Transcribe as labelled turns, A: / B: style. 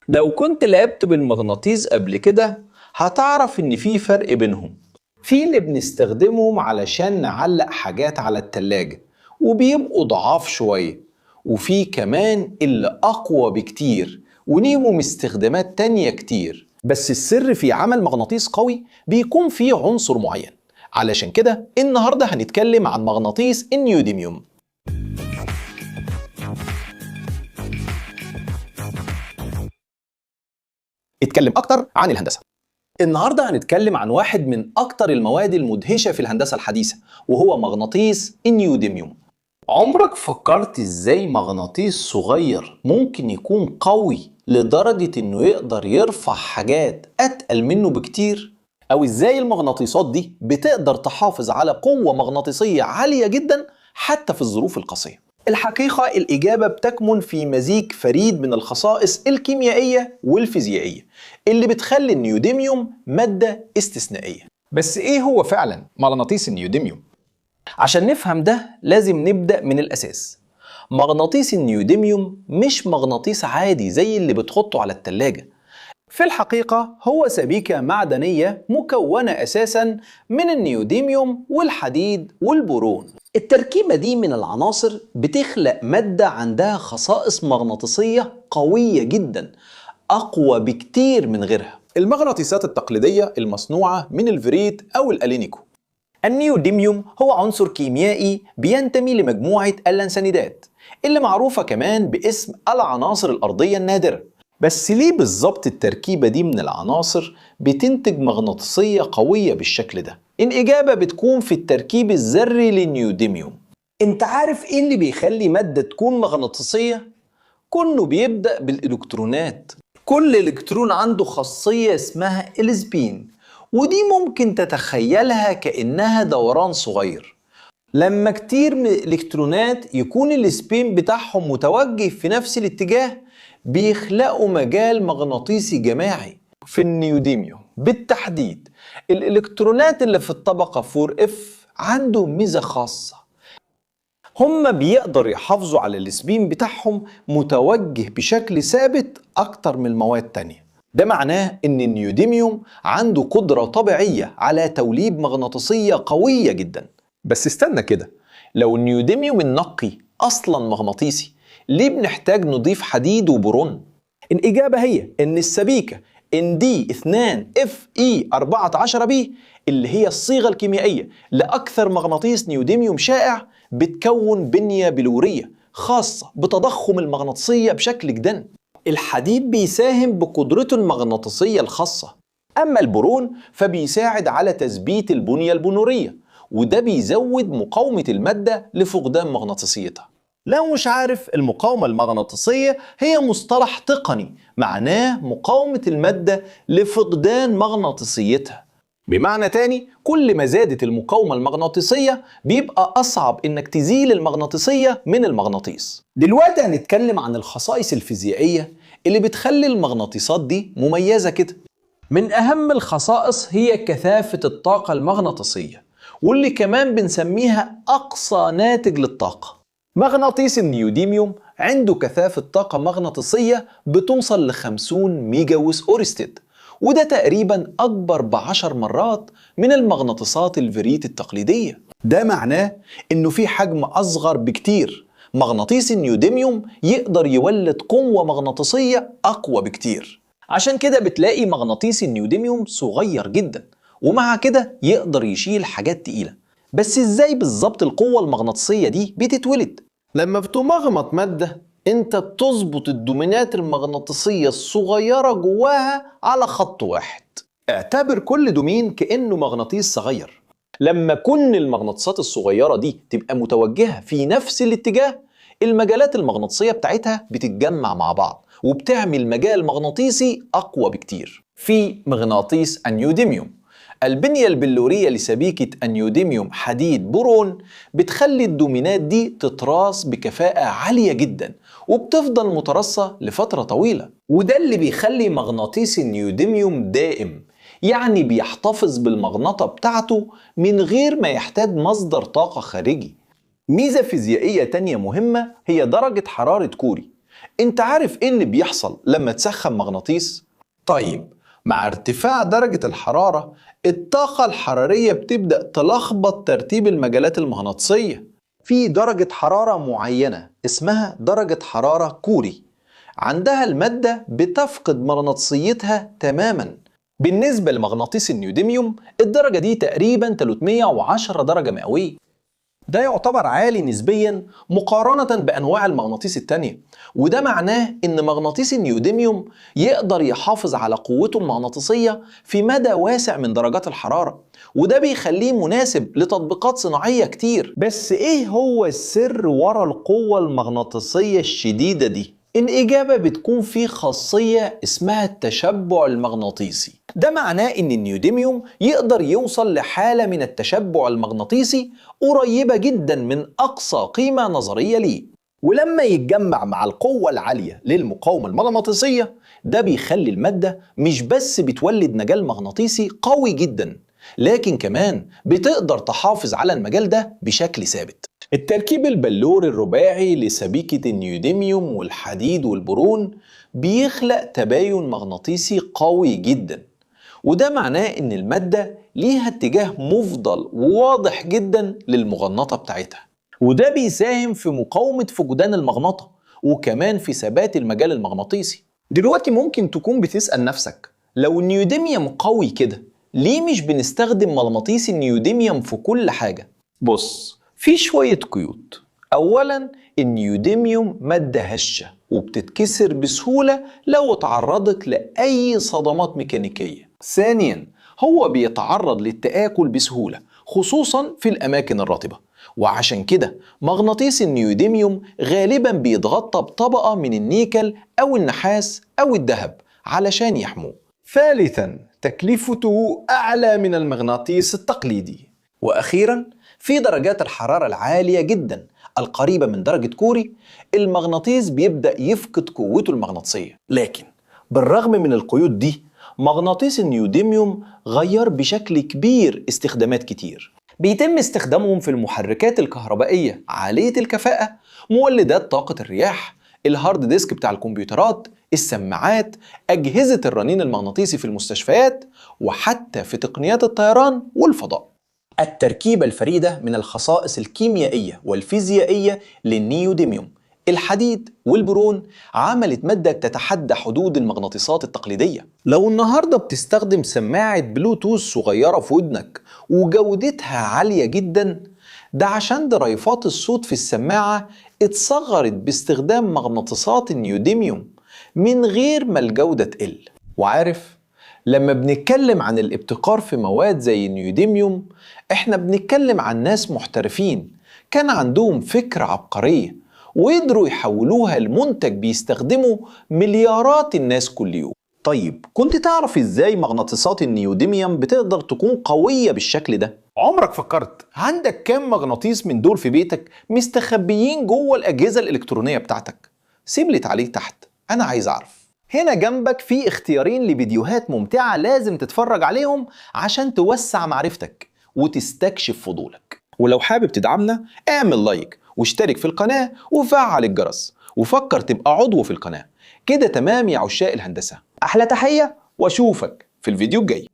A: لو كنت لعبت بالمغناطيس قبل كده هتعرف إن في فرق بينهم. في اللي بنستخدمهم علشان نعلق حاجات على التلاجة وبيبقوا ضعاف شوية، وفي كمان اللي أقوى بكتير وليهم استخدامات تانية كتير. بس السر في عمل مغناطيس قوي بيكون فيه عنصر معين، علشان كده النهاردة هنتكلم عن مغناطيس النيوديميوم. اتكلم أكتر عن الهندسة. النهاردة هنتكلم عن واحد من أكتر المواد المدهشة في الهندسة الحديثة، وهو مغناطيس النيوديميوم. عمرك فكرت إزاي مغناطيس صغير ممكن يكون قوي لدرجة إنه يقدر يرفع حاجات أتقل منه بكتير؟ أو إزاي المغناطيسات دي بتقدر تحافظ على قوة مغناطيسية عالية جدا حتى في الظروف القاسية؟ الحقيقة الإجابة بتكمن في مزيج فريد من الخصائص الكيميائية والفيزيائية اللي بتخلي النيوديميوم مادة استثنائية. بس إيه هو فعلا مغناطيس النيوديميوم؟ عشان نفهم ده لازم نبدأ من الأساس. مغناطيس النيوديميوم مش مغناطيس عادي زي اللي بتحطه على التلاجة. في الحقيقة هو سبيكة معدنية مكونة أساساً من النيوديميوم والحديد والبورون. التركيبة دي من العناصر بتخلق مادة عندها خصائص مغناطيسية قوية جداً، أقوى بكتير من غيرها. المغناطيسات التقليدية المصنوعة من الفريت أو الألينيكو. النيوديميوم هو عنصر كيميائي بينتمي لمجموعة اللانثانيدات اللي معروفة كمان باسم العناصر الأرضية النادرة. بس ليه بالظبط التركيبة دي من العناصر بتنتج مغناطيسية قوية بالشكل ده؟ الإجابة بتكون في التركيب الذري للنيوديميوم. انت عارف ايه اللي بيخلي مادة تكون مغناطيسية؟ كله بيبدأ بالإلكترونات. كل إلكترون عنده خاصية اسمها ال spin، ودي ممكن تتخيلها كأنها دوران صغير. لما كتير من الإلكترونات يكون ال spin بتاعهم متوجه في نفس الاتجاه بيخلقوا مجال مغناطيسي جماعي. في النيوديميوم بالتحديد الإلكترونات اللي في الطبقة 4F عندهم ميزة خاصة، هم بيقدروا يحافظوا على ال spin بتاعهم متوجه بشكل ثابت أكتر من المواد التانية. ده معناه إن النيوديميوم عنده قدرة طبيعية على توليد مغناطيسية قوية جدا. بس استنى كده، لو النيوديميوم النقي أصلا مغناطيسي ليه بنحتاج نضيف حديد وبورون؟ الإجابة هي إن السبيكة ND2FE14B اللي هي الصيغة الكيميائية لأكثر مغناطيس نيوديميوم شائع بتكون بنية بلورية خاصة بتضخم المغناطيسية بشكل جدا. الحديد بيساهم بقدرته المغناطيسية الخاصة، أما البورون فبيساعد على تثبيت البنية البنورية، وده بيزود مقاومة المادة لفقدان مغناطيسيتها. لو مش عارف، المقاومة المغناطيسية هي مصطلح تقني معناه مقاومة المادة لفقدان مغناطيسيتها. بمعنى تاني، كل ما زادت المقاومة المغناطيسية بيبقى أصعب إنك تزيل المغناطيسية من المغناطيس. دلوقتي هنتكلم عن الخصائص الفيزيائية اللي بتخلي المغناطيسات دي مميزة كده. من أهم الخصائص هي كثافة الطاقة المغناطيسية، واللي كمان بنسميها أقصى ناتج للطاقة. مغناطيس النيوديميوم عنده كثافة طاقة مغناطيسية بتوصل ل 50 ميجاوس أورستد، وده تقريبا أكبر ب10 مرات من المغناطيسات الفريت التقليدية. ده معناه إنه في حجم أصغر بكتير. مغناطيس النيوديميوم يقدر يولد قوة مغناطيسية أقوى بكتير. عشان كده بتلاقي مغناطيس النيوديميوم صغير جدا، ومع كده يقدر يشيل حاجات تقيلة. بس إزاي بالظبط القوة المغناطيسية دي بتتولد؟ لما بتمغنط مادة انت بتظبط الدومينات المغناطيسية الصغيرة جواها على خط واحد. اعتبر كل domain كأنه مغناطيس صغير. لما كل المغناطيسات الصغيرة دي تبقى متوجهة في نفس الاتجاه، المجالات المغناطيسية بتاعتها بتتجمع مع بعض وبتعمل مجال مغناطيسي أقوى بكتير. في مغناطيس النيوديميوم، البنية البلورية لسبيكة النيوديميوم حديد بورون بتخلي الدومينات دي تتراص بكفاءة عالية جدا وبتفضل متراصة لفترة طويلة، وده اللي بيخلي مغناطيس النيوديميوم دائم، يعني بيحتفظ بالمغناطة بتاعته من غير ما يحتاج مصدر طاقة خارجي. ميزة فيزيائية تانية مهمة هي درجة حرارة كوري. انت عارف ايه اللي بيحصل لما تسخن مغناطيس؟ طيب مع ارتفاع درجة الحرارة الطاقة الحرارية بتبدأ تلخبط ترتيب المجالات المغناطيسية. في درجة حرارة معينة اسمها درجة حرارة كوري، عندها المادة بتفقد مغناطيسيتها تماما. بالنسبة لمغناطيس النيوديميوم الدرجة دي تقريبا 310 درجة مئوية. ده يعتبر عالي نسبيا مقارنة بأنواع المغناطيس التانية، وده معناه إن مغناطيس النيوديميوم يقدر يحافظ على قوته المغناطيسية في مدى واسع من درجات الحرارة، وده بيخليه مناسب لتطبيقات صناعية كتير. بس إيه هو السر ورا القوة المغناطيسية الشديدة دي؟ الإجابة بتكون في خاصية اسمها التشبع المغناطيسي. ده معناه إن النيوديميوم يقدر يوصل لحالة من التشبع المغناطيسي قريبة جدا من أقصى قيمة نظرية ليه، ولما يتجمع مع القوة العالية للمقاومة المغناطيسية ده بيخلي المادة مش بس بتولد مجال مغناطيسي قوي جدا، لكن كمان بتقدر تحافظ على المجال ده بشكل ثابت. التركيب البلوري الرباعي لسبيكة النيوديميوم والحديد والبورون بيخلق تباين مغناطيسي قوي جدا، وده معناه ان المادة ليها اتجاه مفضل وواضح جدا للمغناطة بتاعتها، وده بيساهم في مقاومة فقدان المغناطة وكمان في ثبات المجال المغناطيسي. دلوقتي ممكن تكون بتسأل نفسك، لو النيوديميوم قوي كده ليه مش بنستخدم مغناطيس النيوديميوم في كل حاجة؟ بص، في شوية قيود. أولا، النيوديميوم مادة هشة وبتتكسر بسهولة لو اتعرضت لأي صدمات ميكانيكية. ثانيا، هو بيتعرض للتآكل بسهولة خصوصا في الأماكن الرطبة، وعشان كده مغناطيس النيوديميوم غالبا بيتغطى بطبقة من النيكل أو النحاس أو الذهب علشان يحموه. ثالثا، تكلفته أعلى من المغناطيس التقليدي. وأخيرا، في درجات الحرارة العالية جدا القريبة من درجة كوري المغناطيس بيبدأ يفقد قوته المغناطيسية. لكن بالرغم من القيود دي، مغناطيس النيوديميوم غير بشكل كبير استخدامات كتير. بيتم استخدامهم في المحركات الكهربائية عالية الكفاءة، مولدات طاقة الرياح، ال hard disk بتاع الكمبيوترات، السماعات، أجهزة الرنين المغناطيسي في المستشفيات، وحتى في تقنيات الطيران والفضاء. التركيبة الفريدة من الخصائص الكيميائية والفيزيائية للنيوديميوم، الحديد والبورون عملت مادة تتحدى حدود المغناطيسات التقليدية. لو النهاردة بتستخدم سماعة بلوتوث صغيرة في ودنك وجودتها عالية جدا، ده عشان درايفات الصوت في السماعة اتصغرت باستخدام مغناطيسات النيوديميوم من غير ما الجودة تقل. وعارف، لما بنتكلم عن الابتكار في مواد زي النيوديميوم، احنا بنتكلم عن ناس محترفين كان عندهم فكرة عبقرية وقدروا يحولوها لمنتج بيستخدمه مليارات الناس كل يوم. طيب، كنت تعرف ازاي مغناطيسات النيوديميوم بتقدر تكون قوية بالشكل ده؟ عمرك فكرت عندك كام مغناطيس من دول في بيتك مستخبيين جوه الأجهزة الإلكترونية بتاعتك؟ سيب لي تعليق تحت، أنا عايز أعرف. هنا جنبك في اختيارين لفيديوهات ممتعة لازم تتفرج عليهم عشان توسع معرفتك وتستكشف فضولك. ولو حابب تدعمنا اعمل لايك واشترك في القناة وفعل الجرس، وفكر تبقى عضو في القناة. كده تمام يا عشاق الهندسة. أحلى تحية، وأشوفك في الفيديو الجاي.